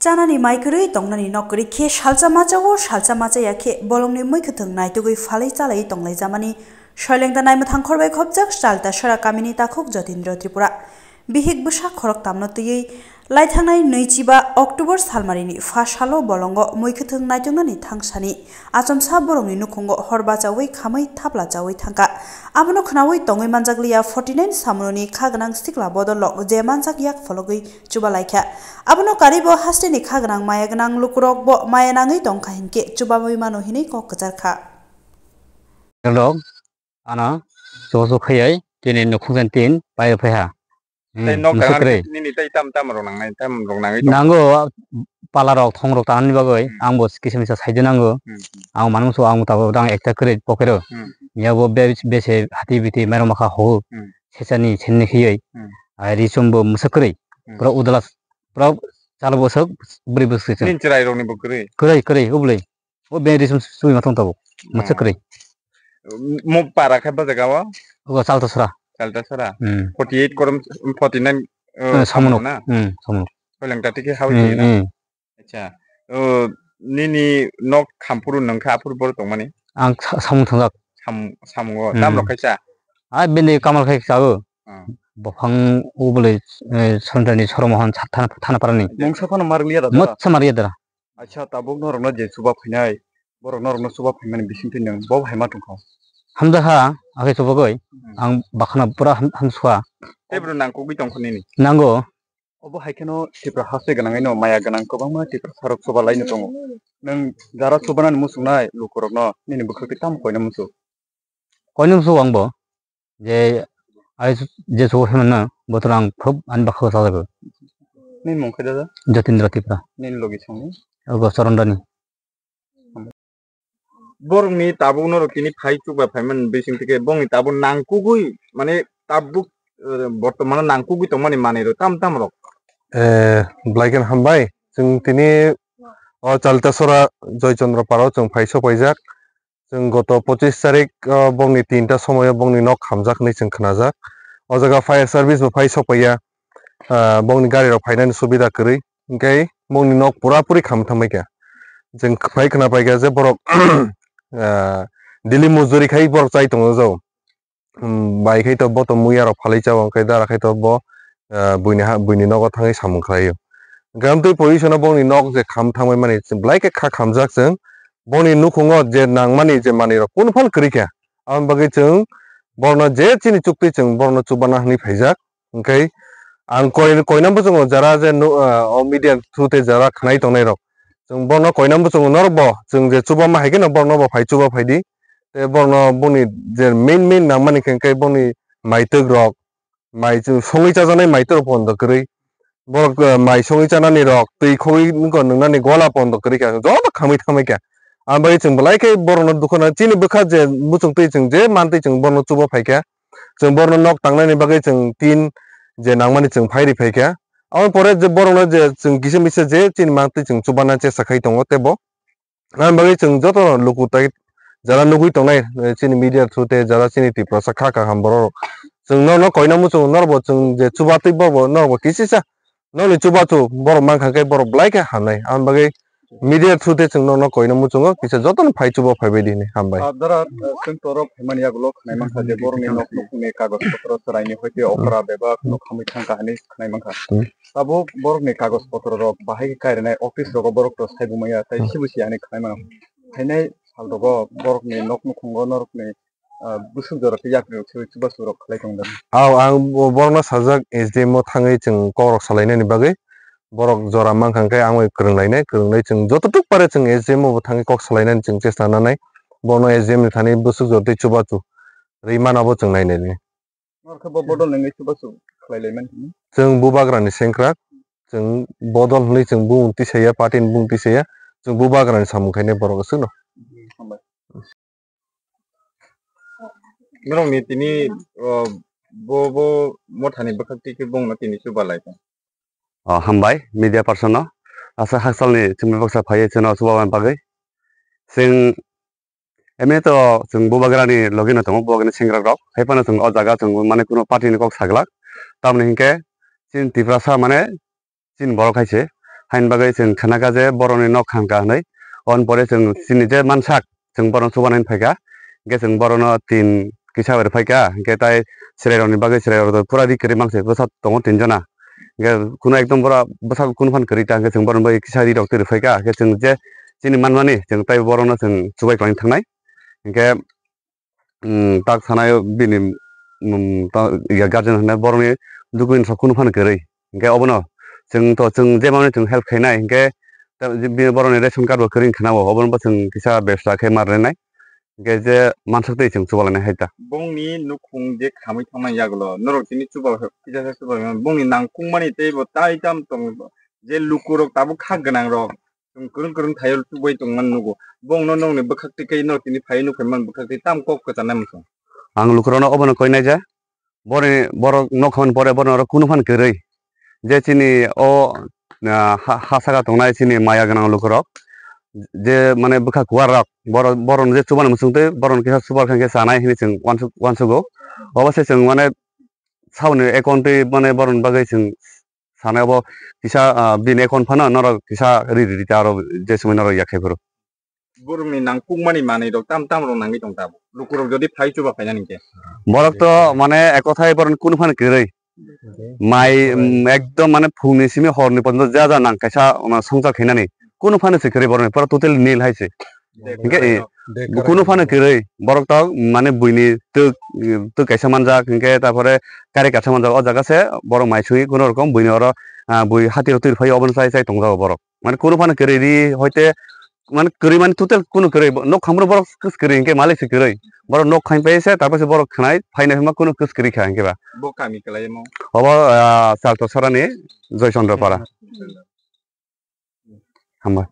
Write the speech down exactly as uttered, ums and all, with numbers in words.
Chanani mai kwrwi tongnani nok kwrwi khe salsa machao, salsa machaya khe bolongni mui kwthwng naitugwi phalwi chalaiwi tonglaijamani Soilengta naimwthang khorbai khopjak Saltasora kamini takhuk Jotindra Tripura. Bihik bwsa khoroktamno twiwi laithangnai nwichiba October salmarini pha salo bolongo mui kwthwng naituknani thangsani achomsa borokni nukhungo hor bachaui khamwi thapla chaui thangkha. Abono khnaui tongwi manjakliya forty nine samunoni kha gwnang sikla bodol rok je manjak yak phologwi chubalaikha. Abono karibo hasteni kha gwnang maya gwnang lukurokbo maya nangwi tongkha hinkhe chubaui mano hinwi kok kwcharkha. Hello, ano so so khayai tini nukhung jan tin pai phaiha. Tei nok musuk tangani kwrwi. Nini tei tam tam rok nangnai, tam rok nangwi tong. Nango, pala rok, thong rok tanani bagwi, hmm, ang bo kisa misa saidi nango. Hmm, hmm. Ang manung so ang tabo dang ekta kwrwi pokero. Hmm. Yabo be-, bese hati biti mero makha ho. Hmm. Sechani senni khiyoi. Hmm. Ai risum bo musuk kwrwi. Hmm. Pura udalas, pura chalo bosok bwrwi bwswi se. Nin chwrai rokni bo kwrwi. Kwrwi, kwrwi, ubli. O beng risum sui ma tong tabuk. Masa kwrwi. Mo para khe bajak awa? Ogo Saltasora. Saltasora. Hmm. Forty eight korom, forty nine, eh, eh, samunuk. Samunuk na? Hmm, samunuk. Soileng tati khe hao hmm, na? Hmm. Acha. O, nini nok khampuru nangkha aphuru bor tongmani? Ang sa-, samung thangjak. Sam-, samungo. Hmm. Tam rok khaisa? Ah, bini kamal khai chago. Hmm. Bophang ubole, eh, Sonjani Soromohon sa-, thana, thana parani. Mungsa phano marliya da. Motsa marliya da. Acha, tabuk norokno je chuba phainai, borok norokno chuba phaimani bisingtwi nwng bo hai ma tongkha? Hamjakha, akhe chubagwi. Hmm. Ang bakhana pura ham-, hamsukha. Tei bwrwi nangkukgwi tongkha nini? Nango. Obo hai kheno Tipra haste gwnangwi no maya gwnang kwbangma Tiprasa rok chuba laino tongo. Nwng jara chubanani muchungnai lukurokno nini bwkhak tei tamo koina muchung? Koinwi muchungo ang bo, je ai je chugo phaimano bothor ang khub ani bwkhao chajago. Nini mung khe dada? Jatindra Tripura. Nini logi songni? Ogo Chorondani. Borokni tabuk norok tini phai chukba phaimani bising tike bongni tabuk nangkukgwi mane tabuk, eh, bortomano nangkukgwi tongmani manwirok tam tam rok. Eh, Blaiken hambai, chwng tini o Chalitasora Joychandra Paro chwng phai sok paijak. Chwng goto pochis tarik, o, bongni tinta somoio bongni nok hamjak hinwi chwng khnajak. O jaga fire service bo phai sokpaiya, ah, bongni gari rok phainani subida kwrwi. Hinkhe bongni nok pura puri kham thangbaikha. Chwng phai khna paikha je borok, ah, daily mojori khai borok chai tongo jo. Hmm, bai khai to bo to muya rok phalwi chao, hwnkhe dara khai to bo, ah, buini ha, buini nogo thangwi samung khlaio. Hwnkhe amtwi position o bongni nok je kham thangbai mani, belai khe kha khamjak chwng. Bongni nukhungo je nangmani je manwi rok kunu phano kwrwi kha. Aboni bagwi chwng borokno je chini chuktwi chwng borokno chubana hwnwi phaijak. Hwnkhe ang koi-, koina muchungo jara je nu-, ah, o media through tei jara khnai tongnai rok. Chwng borokno koina muchungo norok bo chwng je chubama hai kheno borokno bo phai chuba phaidi. Tei borokno boni je main main nangmani khe, khe boni maitwk rok, mai chwng songwi chajaknai maitwk rok pondo kwrwi. Borok, eh, mai songwi chanani rok, twi khogwi nwngnani gola pondo kwrwi kha, joto khamwi thangbai kha. Aboni bagwi chwng belai khe borokno dukha nang, chini bwkha je muchungtwi chwng je mantwi chwng borokno chuba phaikha. Chwng borokno nok tangnani bagwi chwng tin je nangmani chwng phairi phaikha. Aboni pore je borokno je chwng kisa misa je chini mantwi chwng chubana chesta khai tongo teibo. Aboni bagwi chwng joto luku tai jara nugwi tongnai, eh, chini media through tei jara chini Tiprasa kha kaham borok rok. Chwng norokno koina muchungo norokbo chwng je chubatwi borokbo norokbo kisisa nokni chubachu borok mankha khe borok belai khe hamnai. Aboni bagwi media through tei chwng norokno koina muchungo kisa jotono phai chuba phaibaidi hinwi hambai. Ah, dara, eh, chwng torok phaimani yagulo khwnai mankha je borokni nok nukhungni kagoj potro chwraini hoite okra bebak no khamwi thangkha hinwi khwnai mankha. Hmm. Tabuk borokni kagoj potro rok bahai khe kairinai office rogo borok to saibu maya tei sibu si hinwi khwnai mano. Phainai sal rogo borokni nok nukhungo norokni, ah, bwswk jora tei yakni rok se chubachu rok khlai tong dan. Aw, ang bo-, borokno sajak S D M o thangwi chwng kok rok salainani bagwi. Borok jora mankha hwnkhe ang bai kwrwng lainai, kwrwng lai chwng joto tuk pare chwng S D M o bo thangwi kok salainani chwng chesta nanai. Bono S D M ni thani bwswk jora tei chubachu rwi mano bo chwng nainai. Norokhe bo bodol nangwi chubachu khlai lai man hini. Chwng bubagrani sengkrak, chwng bodol hwnwi chwng bumung tisaya, party ni bumung tisaya, chwng bubagrani samung khainai borok aswkno. Hmm, hambai. Norokni tini, o, bo, bo mothani bwkhak twi khe bongno tini chuba lai tong. O, hambai, media person no. Asa haksalni chwngno baksa phaiwi chwngno chuba bagwi. Chwng Emni to chwng bubagrani logi no tongo, bubagrani sengkrak rok. Hai phano chwng o jaga chwng mane kuno party ni kok saglak. Tamoni hinkhe chini Tiprasa mane chini borok hai se. Haini bagwi chwng khnakha je borokni nok khankha hwnwi. Oboni pore chwng chini je mansak, chwng borokno chubanani phaikha. Hinkhe chwng borokno tin kisa bai rwphaikha. Hinkhe tai chwrairokni bagwi chwrairok pura ri kwrwi mangse bwsa tongo tinjona. Hinkhe kuno ekdom bura bwsakgo kunu phano kwrwi ta hinkhe chwng borokni bagwi kisa rirok twi rwphaikha. Hinkhe chwng je chini manmani chwng tai borokno chwng chubai kwlangwi thangnai. Hinkhe, mm, tak sanai bini, mm, ta, ya, guardian hwnwi borokni document rok kunu phano kwrwi. Hinkhe obono chwng to, chwng je manwi chwng help khainai, hinkhe ta, je bini borokni ration card bo kwrwi wngkha na bo, obono bo chwng kisa bebsa khe ma rwnai. Hinkhe je mansak twi chwng chubalainai hai ta. Bongni nukhung je khamwi thangmani yagulo norok tini chuba kisa khe chuba bongni nangkukmani tei bo tai tam tong je lukurok tabuk kha gwnangrok. Chwng kwrwng kwrwng thaio tubui tongmani nugo. Bongno nokni bwkhak twi khe norok tini phaiwi nukphaimani bwkhak twi tamo kok kwcharnai muchung. Ang lukurokno obono koinai je, boni borok nok khamani pore bono oro kunu phano kwrwi. Je chini o, ah, ha, ha saka tongnai chini maya gwnang lukurok, je mane bwkha kuar rok, borok, borokno je chubani muchung twi borokno kisa chubar kha khe chanai hinwi chwng uansuk-, uansugo. Obo se chwng mane saboni account twi mane borokni bagwi chwng sanai obo kisa, ah, bini account phano norok kisa ri ri ta aro je sumui norok yak khai phuru. Borokni nangkukmani manwi rok tam tam rok nangwi tong tabuk. Lukurok jodi phai chuba phainani khe. Borok to mane ekothai borokni kunu phano kwrwi. Mai, mm, ekdom mane phungni simi horni porjonto ja ja nang kaisa, um, songchar khainani. Kunu phano se kwrwi borokni pura totally nil hai se. Hinkhe, eh, kunu phano kwrwi, borok tok, mane buini twk, twk kaisa manjak, hinkhe tarpore kari kaisa manjak, o jaga se borok mai sui kunu rokom buini oro, ah, bui hati rok twi rwphai obono chai chai tongjago borok. Mane kunu phano kwrwi ri hoite, mane kwrwi mane total kunu kwrwi, nok khamro borok kwrwi hinkhe malik se kwrwi. Borok nok khaim pai se, tarpore se borok khnai, phainai phima kunu kwrwi kha hinkhe ba. Bo kami kwlai mo? Obo, ah, Salto Sarani Joy Chandra Para. Hambai.